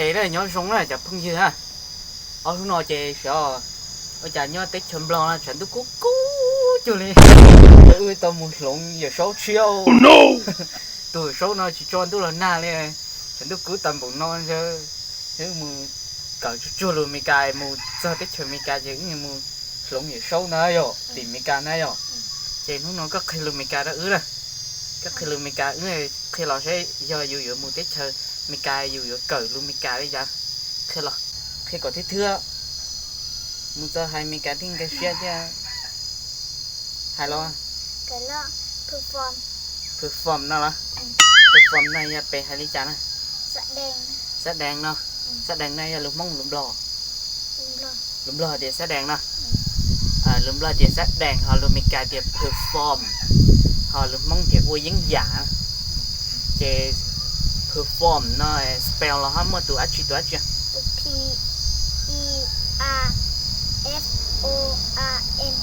Ces nyob zoo na cov phooj ywg na, ob hnub no ces xyov ua cas nyob teb chaws Nplog no tshav ntuj kub kub cuag li. Wb tau mus hloov Yawm Saub tshiab. Tus Yawm Saub no tsis tso ntuj los nag li, tshav ntuj kub tas npaum no ntag. Wb mus kawm tsuag tsuag lus Amelikas, mus txog teb chaws Amelikas ces wb mus hloov Yawm Saub na yom, tim Amelikas na yom. Ces hnub no koj qhia lus Amelikas rau wb na. Koj qhia lus Amelikas wb qhia los saib yog yus yuav mus teb chaws Amelikas yus yuav kawm lus Amelikas li cas. Qhia los, qhia kom thwb thwb. Mus txog hais Amelikas thiaj nkag siab thiab. Hais los, perform no los? Perform no yog pes hais li cas na? Xab dees no. Xab dees no yog lus Hmoob lus Nplog? Lus Nplog tias xab dees no. Lus Nplog tias xab dees, ho lus Amelikas tias perform, ho lus Hmoob tias ua yeeb yam. Ces perform no spell los ho muaj tus dab tsi tus dab tsi? P, E, R, F, O, R, M.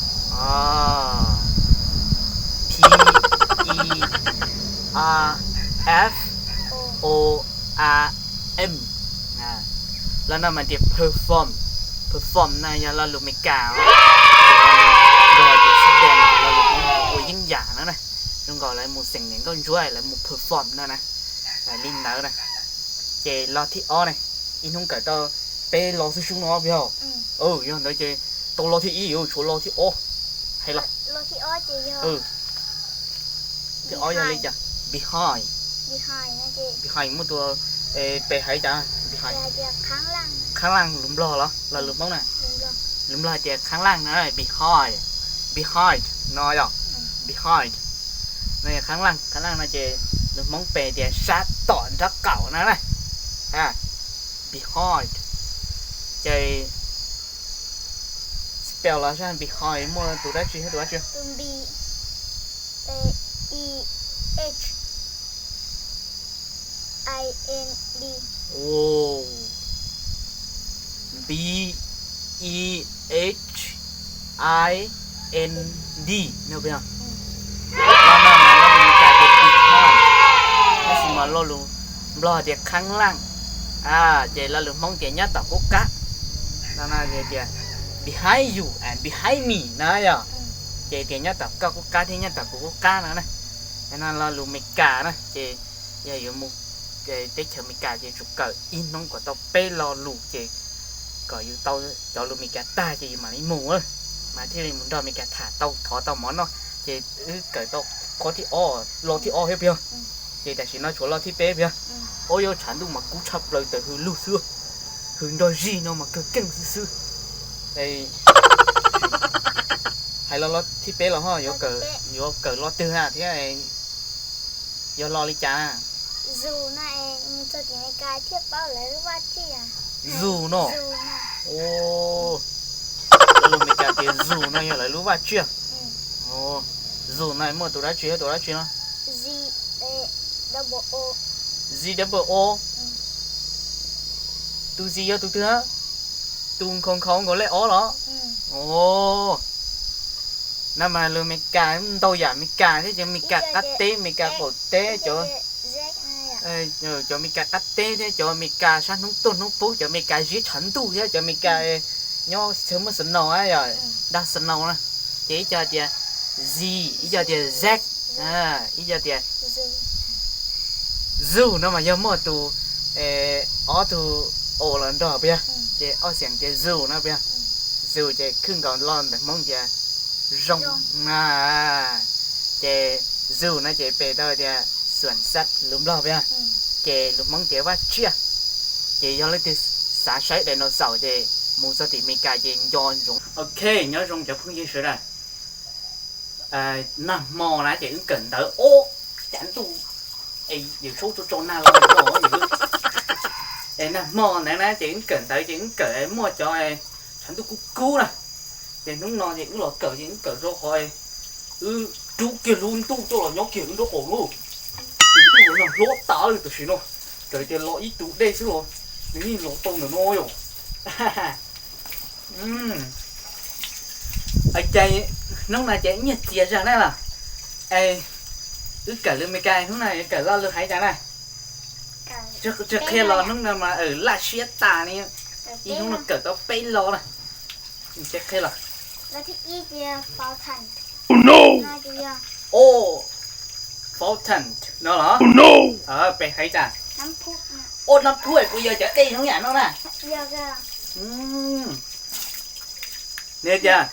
P, E, R, F, O, R, M. Los no mas tias perform. Perform no yog lo lus Amelikas. Ces lo lus Nplog tias xab dees, lo lus Hmoob ua yeeb yam no na. Zoo nkaus lawv mus xeem niam nkauj ntsuab lawv mus perform no na. Li ntawd na. Ces lo thib ob ne, ib hnub kawm tau peb lo xwb xwb no puas yog? Yog ntawd ces tau lo thib ib, tshuav lo thib ob. Hais los. Thib ob yog li cas? Behind. Behind muaj tus, pes hais cas? Behind. Qhab laj lus Nplog los lus Hmoob na? Lus Nplog tias qhab laj na, behind. Behind no yog, behind no yog qhab laj. Qhab laj no ces lus Hmoob pes tias sab tom nraub qaum no na. Behind. Ces spell los saib behind muaj tus dab tsi thiab tus dab tsi? B, E, H, I, N, D no puas yog? Lo no mas lo lus Amelikas tias behind, tab sis mas lo lus Nplog tias qhab laj. Ces lo lus Hmoob tias nyob tom kuv qab. Lo no tias behind you and behind me no yog. Ces tias nyob tom koj kuv qab thiab nyob tom kuv kuv qab no na. No lo lus Amelikas na, ces yog yuav mus teb chaws Amelikas ces tsum kawm ib hnub kom tau peb lo lus ces kom yus tau cov lus Amelikas tag ces yus mam li mus, mas thiaj li mus nrog Amelikas tham tau thov tau mov noj. Ces wb kawm tau qhov thib ob, lo thib ob thiab puas yog? Ces tam sim no tshuav lo thib peb puas yog? Ob, yuav tshav ntuj mas kub tshaj plaws, tawm hws lug xwb, hws nrog zig no mas kawg keej xwb xwb. Hais lo thib peb los ho yuav kawm lo twg na thiab yog lo li cas na? Zoo no. Zoo no. Lo lus Amelikas tias zoo no yog lawv lub vaj tsiaj. Zoo no muaj tus dab tsi thiab tus dab tsi no? Z double O. Tus Z yog tus twg na? Tus nkhaus nkhaus nkaus lej ob los? No mas lus Amelikas ntau yam Amelikas thiab, cov Amelikas qab teb, Amelikas qaum teb, cov, cov Amelikas qab teb thiab cov Amelikas sab hnub tuaj hnub pub, cov Amelikas ziab tshav ntuj thiab cov Amelikas nyob chaw muaj snow, yog dag snow na. Ces ib co tias Z, ib co tias Z, ib co tias zoo no mas yog muaj tus, ob tug O los nrog puas yog? Ces ob xeem tias zoo no puas yog? Zoo ces khwb nkaus lo ntawv Hmoob tias zoo na. Ces zoo no ces pes tau tias xuam xab lus Nplog puas yog? Ces lus Hmoob tias vaj tsiaj. Ces yog leej twg xav saib dinosaur ces mus txog tim Amelikas ces nco ntsoov. Ok, nyob zoo cov phooj ywg sawv daws. Nag hmo na ces wb kawm ntawv ob, cas ntuj, Yawm Saub tso tso nag los no. Nag hmo ntawd na ces wb kawm ntawv ces wb kawm muaj cov tshav ntuj kub kub na. Ces hnub no ces wb los kawm ces wb kawm rau qhov wb rub kiag lub ntuj coj los nyob kiag wb nraub qaum lauj. Ces ntuj los nag hlob tas li tam sim no, raws tias los ib tug dej xwb los nws yeej los tau ntawm no yom. Ces hnub no ces nyiaj txiag zog na los. Es wb kawm lus Amelikas hnub no kawm lo lus hais cas na? Tsis qhia los hnub no mas laj siab tas li, ib hnub no kawm tau peb lo na. Tsis qhia los. Fountain no los? Peb hais cas? Ua nab phub kuj yog cov dej zoo yam no na. Nws tias,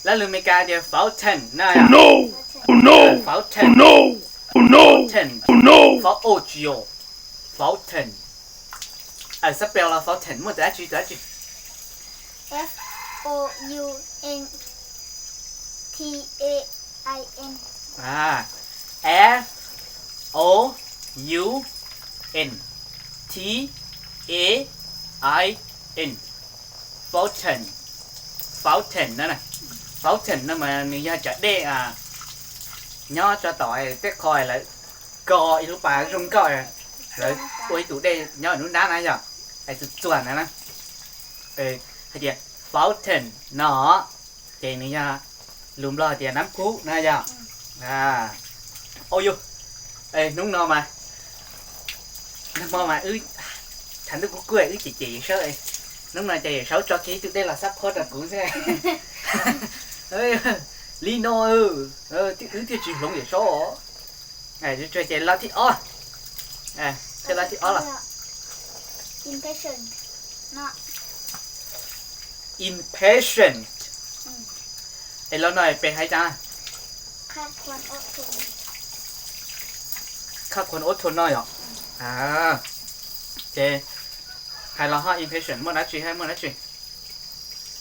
lab lus Meskas tias fountain na. Fountain. Fountain. Fountain. Fountain. Xab pes los fountain muaj tus dab tsi tus dab tsi? F o u n t a i n. Fountain. Fountain no, fountain no mas nws yog cov dej nyob tso tom tej qho lawv ko ib lub pas zoo nkauj, lawv ua ib tus dej nyob lub nrab na yom, es txuas txuas ntawd na. Hais tias fountain no, ces nws yog lus Nplog tias nab phub na yom. Au yus, hnub no mas, nag hmo mas wb, tshav ntuj kuj kuj wb cem cem Yawm Saub. Hnub no ces Yawm Saub tso kiag ib tug dej los xab phob rau kuv xwb. Li no, wb thiaj tsis hloov Yawm Saub os. Ces lo thib ob, lo thib ob los impatient. Es lo no peb hais cas? Khab khuam ob tug no yom. Ces hais los ho impatient muaj dab tsi thiab muaj dab tsi?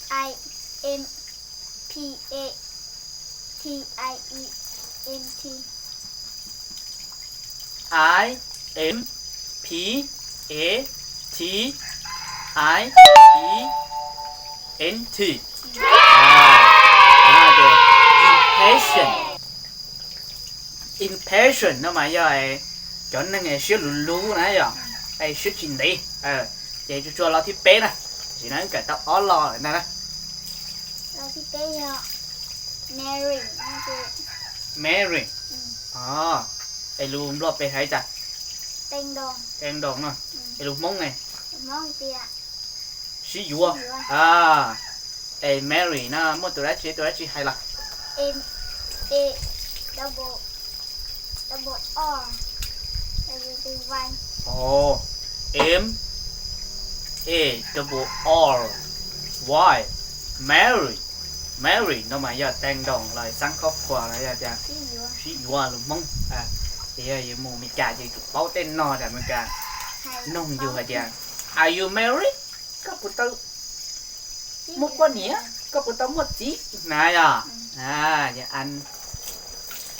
I m p a t i e n t. I m p a t i e n t. Impatient. Impatient no mas yog cov neeg siab luv luv na yom, siab tsis ntev. Ces tsuas tsuas lo thib peb na, tam sim no wb kawm tau ob lo lawm ntag na. Merry. Es lus Nplog peb hais cas? Tee ndoos no. Es lus Hmoob ne? Sib yuav. Es merry no muaj tus dab tsi tus dab tsi hais los? M a r y, merry. Merry no mas yog tee ndoos los xab khob khuas los yog tias sib yuav lus Hmoob. Ces yog yuav mus Meskas ces yuav tsum paub tej no tas Meskas noog yus hais tias, are you married? Koj puas tau muaj poj niam? Koj puas tau muaj txiv na yom?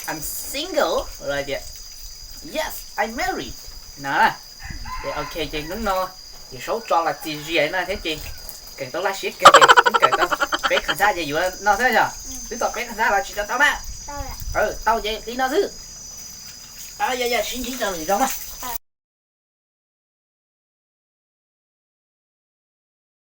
I'm single los tias, yes, I'm married na. Ces ok, ces hnub no Yawm Saub tso los txias zias no thiab ces kawm tau laj siab kawg ces twb kawm tau peb qhov ntxhab ces yuav no xwb yog? Twb tau peb qhov ntxhab los tsis tau tau na? Tau ces li no xwb. Yog yog sib ntsib rau lwm zaus mas.